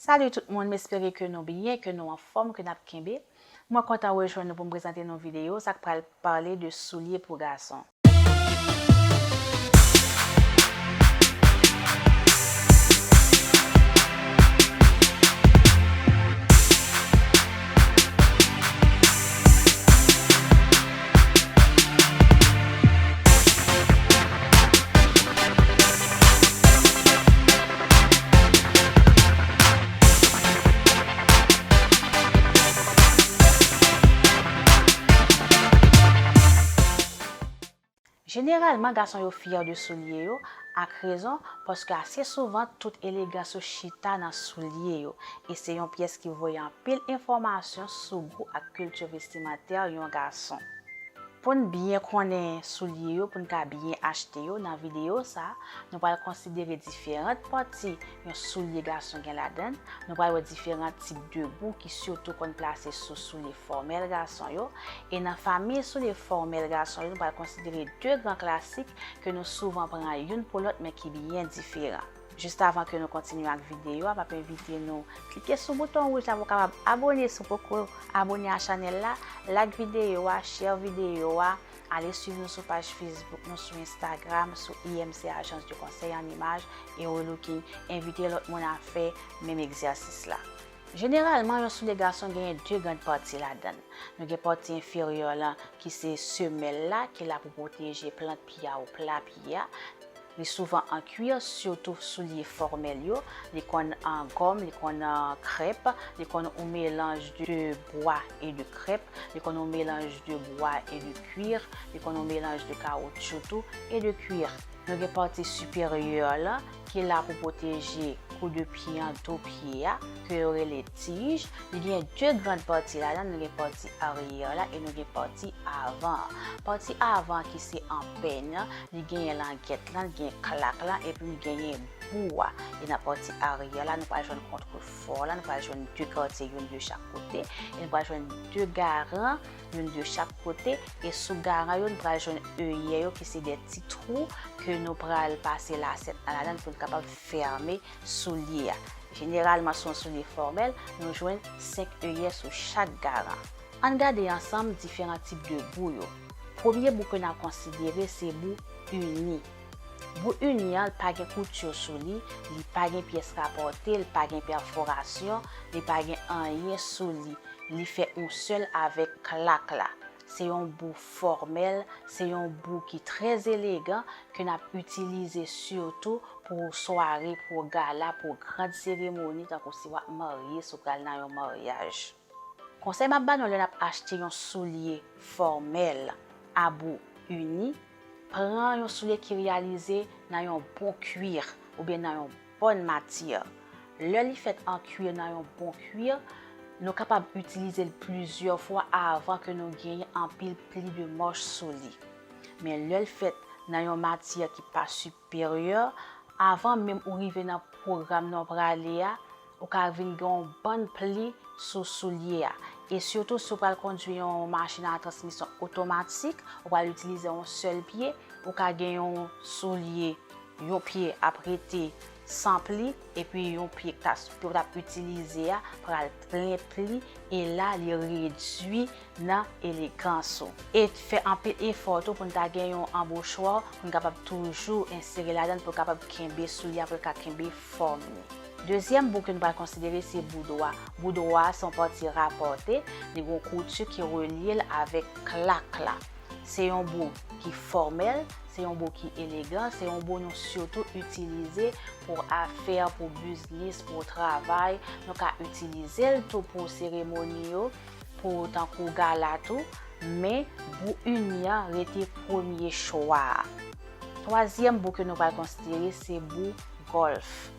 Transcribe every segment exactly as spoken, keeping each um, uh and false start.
Salut tout moun, m espere ke nou byen, ke nou anfòm, ke n ap kenbe. Mwen kontan rejwenn nou pou m prezante nou videyo sa k pral pale de soulye pou gason. Jeneralman, gason yo fyè de soulye yo, ak rezon, paske ase souvan tout elegans yo chita nan soulye yo, e se yon pyès ki voye anpil enfòmasyon sou gou ak kilti vestimantè yon gason. Pou n byen konnen soulye yo, pou n ka byen achte yo, nan videyo sa, nou pral konsidere diferan pati yon soulye gason gen ladan l, nou pral wè diferan tip de gou ki sitou konn plase sou soulye fòmèl gason yo, e nan famiy soulye fòmèl gason yo, nou pral konsidere de gran klasik ke nou souvan pran youn pou lòt, men ki byen diferan. Jis avan ke nou kontinye ak videyo a, m ap envite nou klike sou bouton wouj la pou w kapab abòne si w poko abòne a chanèl la, like videyo a, share videyo a, ale swiv nou sou paj Facebook nou, sou Instagram, sou I M C Agence de Conseil en Image et Relooking. Envite lòt moun a fè menm egzèsis la. Jeneralman, yon soulye gason genyen de grann pati ladan l. Nou gen pati enferyè lan ki se semèl la, ki la pou pwoteje plant pye a ou pla pye a. Li souvan an kwi, sitou soulye fòmèl yo. Li konn an gòm, li konn an krèp, li konn yon melanj de bwa e de krèp, li konn yon melanj de bwa e de kwir, li konn yon melanj de kawotchou tou e de kwir. Nou gen pati siperyè lan ki la pou pwoteje kou de pye an, do pye a, ke yo rele tij. Li gen de grann pati ladan l, nou gen pati aryè la e nou gen pati avan an. Pati avan an ki se anpèn an, li genyen langèt lan, li gen klak lan, epi li genyen bou a. E nan pati aryè la, nou pral jwenn kontrefò la, nou pral jwenn de katye, youn de chak kote, e nou pral jwenn de garan, youn de chak kote, e sou garan yo, nou pral jwenn eyè yo, ki se de ti twou ke nou pral pase lasèt nan ladan l pou n kapab fèmen soulye a. Jeneralman, sou yon soulye fòmèl, nou jwenn senk eyè sou chak garan. Ann gade ansanm diferan tip de bou yo. Premye bou ke n ap konsidere se bou ini. Bou ini an, li pa gen kouti sou li, li pa gen pyès rapòte, li pa gen pèforasyon, li pa gen anyen sou li. Li fèt yon sèl avèk klak la. Se yon bou fòmèl, se yon bou ki trè elegan ke n ap itilize sitou pou sware, pou gala, pou grann seremoni, tankou si w ap marye, si w pral nan yon maryaj. Konsèy m ap ba nou lè n ap achte yon soulye fòmèl a bou ini, pran yon soulye ki reyalize nan yon bon kwir oubyen nan yon bòn matyè. Lè li fèt an kwir, nan yon bon kwir, nou kapab itilize l plizyè fwa avan ke nou genyen anpil pli de manch sou li. Men lè l fèt nan yon matyè ki pa siperyè, avan menm ou rive nan pwogram nan w prale a, ou ka vin gen yon bann pli sou soulye a. E sitou si w pral kondui yon machin a transmisyon otomatik, ou pral itilize yon sèl pye, ou ka gen yon soulye, yon pye ap rete san pli, epi yon pye k ta, pye w t ap itilize a pral plen pli, e la li redui nan elegans ou. E fè anpil efò tou pou n ta gen yon anbochwa pou n kapab toujou ensere ladan l pou l kapab kenbe soulye a, pou l ka kenbe fòm li. Dezyèm bou ke nou pral konsidere se bou dwa. Bou dwa a se yon pati rapòte, li gen yon kouti ki relye l avèk klak la. Se yon bou ki fòmèl, se yon bou ki elegan, se yon bou nou sitou itilize pou afè, pou biznis, pou travay. Nou ka itilize l tou pou seremoni yo, pou tankou gala tou, men bou ini an rete premye chwa a. Twazyèm bou ke nou pral konsidere se bou gòlf.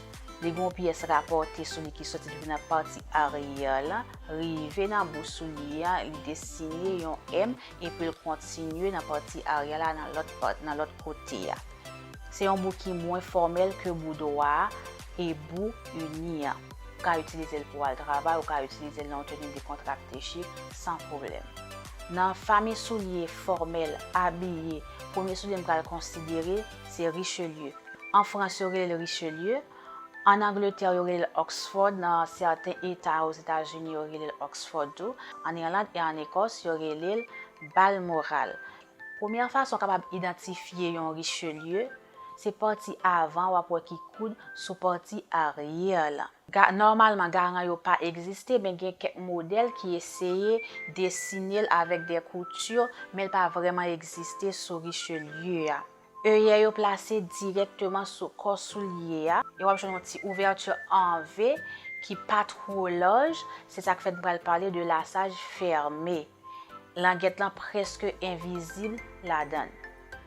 Li gen yon pyès rapòte sou li ki soti depi nan pati aryè lan, rive nan bou soulye an, li desine yon M, epi l kontinye nan pati aryè la, nan lòt pa-, nan lòt kote a. Se yon bou ki mwen fòmèl ke bou dwa a e bou ini an. Ou ka itilize l pou w al travay, ou ka itilize l nan yon teni dekontrakte chik, san pwoblèm. Nan fami soulye fòmèl, abiye, premye soulye m pral konsidere, se Richelieu. An Frans, yo rele l Richelieu. An Angletè, yo rele l Oxford, nan sèten eta Ozetazini, yo rele l Oxford tou. An Irland e an Ekòs, yo rele l Balmoral. Premyè fason w kapab idantifye yon Richelieu, se pati avan w ap wè ki koud sou pati aryè lan. Ga, nòmalman, garan yo pa egziste, men gen kèk modèl ki eseye desine l avèk de kouti, men l pa vrèman egziste sou Richelieu a. Eyè yo plase dirèkteman sou kò soulye a, e w ap jwenn yon ti ouvèti an V ki pa twò laj, se sa k fè n pral pale de lasaj fèmen. Langèt lan prèske envizib ladan l.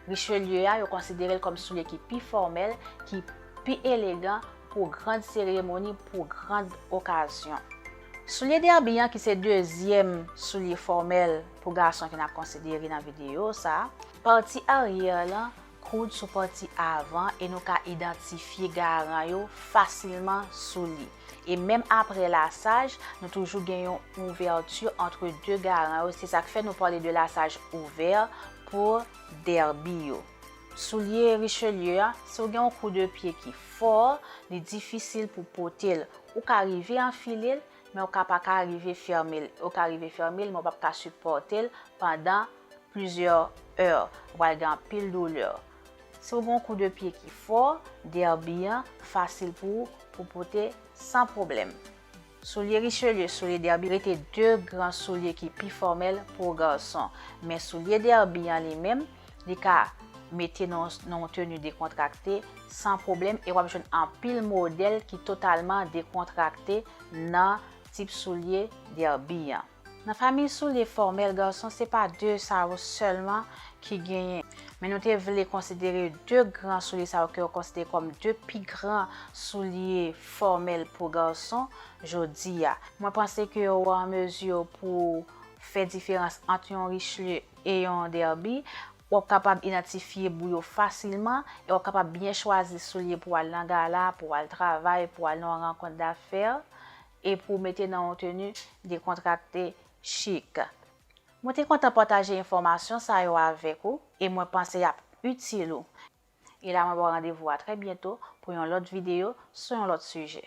Richelieu a, yo konsidere l kòm soulye ki pi fòmèl, ki pi elegan pou grand seremoni, pou grand okazyon. Soulye dèbi an, ki se dezyèm soulye fòmèl pou gason ke n ap konsidere nan videyo sa a, pati aryè lan koud sou pati avan e nou ka idantifye garan yo fasilman sou li. E menm apre lasaj, nou toujou gen yon ouvèti antre de garan yo. Se sa k fè nou pale de lasaj ouvè pou dèbi yo. Soulye Richelieu a, si w gen yon kou de pye ki fò, li difisil pou pote l. Ou ka rive anfile l, men ou ka pa ka rive fèmen l. Ou ka rive fèmen l, men w p ap ka sipòte l pandan plizyè è. Ou pral gen anpil doulè. Si w gen yon kou de pye ki fò, dèbi an fasil pou ou pou pote san pwoblèm. Soulye Richelieu, soulye dèbi rete de gran soulye ki pi fòmèl pou gason. Men soulye dèbi an li menm, li ka mete nan, nan yon teni dekontrakte san pwoblèm e w ap jwenn anpil modèl ki totalman dekontrakte nan tip soulye dèbi an. Nan famiy soulye fòmèl gason, se pa de sa yo sèlman ki genyen. Men nou te vle konsidere de gran soulye sa yo ke yo konsidere kòm de pi gran soulye fòmèl pou gason jodi a. Mwen panse ke w an mezi pou fè diferans ant yon Richelieu e yon dèbi. W ap kapab idantifye bou yo fasilman e w ap kapab byen chwazi soulye pou w al nan gala, pou w al travay, pou w al nan yon rankont dafè e pou w mete nan yon teni dekontrakte chik. Mwen te kontan pataje enfòmasyon sa yo avèk ou e mwen panse y ap itil ou. E la mwen ba w randevou a trè byento pou yon lòt videyo sou yon lòt sijè.